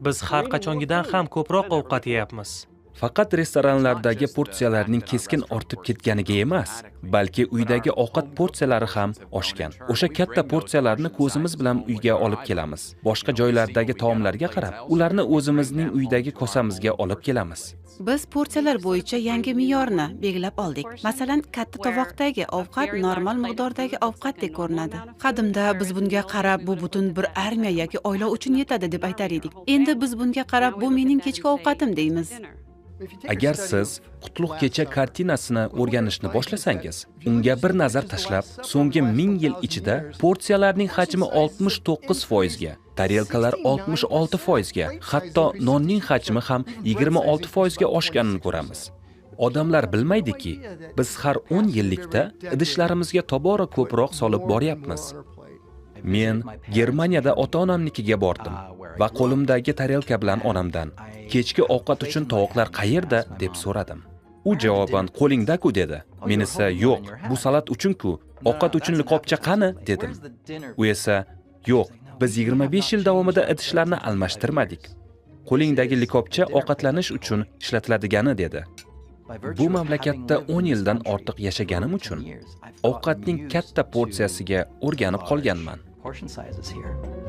Biz har qachongidan ham ko'proq ovqat yeyapmiz. Faqat restoranlardagi porsiyalarning keskin ortib ketganiga emas, balki uydagi ovqat porsiyalari ham oshgan. O'sha katta porsiyalarni ko'zimiz bilan uyga olib kelamiz. Boshqa joylardagi taomlarga qarab, ularni o'zimizning uydagi kosamizga olib kelamiz. Biz porsiyalar bo'yicha yangi me'yorni belgilab oldik. Masalan, katta tovoqdagi ovqat normal miqdordagi ovqatdek ko'rinadi. Qadimda biz bunga qarab, bu butun bir armiya yoki oila uchun yetadi deb aytar edik. Endi biz bunga qarab, bu mening kechki ovqatim deymiz. Agar siz Qutlug' kecha kartinasini o'rganishni boshlasangiz, unga bir nazar tashlab, so'nggi 1000 yil ichida porsiyalarning hajmi 69%ga, tarelkalar 66%ga, hatto nonning hajmi ham 26%ga oshganini ko'ramiz. Odamlar bilmaydiki, biz har 10 yillikda idishlarimizga tobora ko'proq solib boryapmiz. Men Germaniyada ota-onamnikiga bordim va qo'limdagi tarelka bilan onamdan kechki ovqat uchun tovoqlar qayerda deb so'radim. U javoban qo'lingda-ku dedi. Men esa yo'q, bu salat uchun-ku, ovqat uchun likopcha qani dedim. U esa yo'q, biz 25 yil davomida idishlarni almashtirmadik. Qo'lingdagi likopcha ovqatlanish uchun ishlatiladigani dedi. Bu mamlakatda 10 yildan ortiq yashaganim uchun ovqatning katta porsiyasiga o'rganib qolganman. Portion sizes here.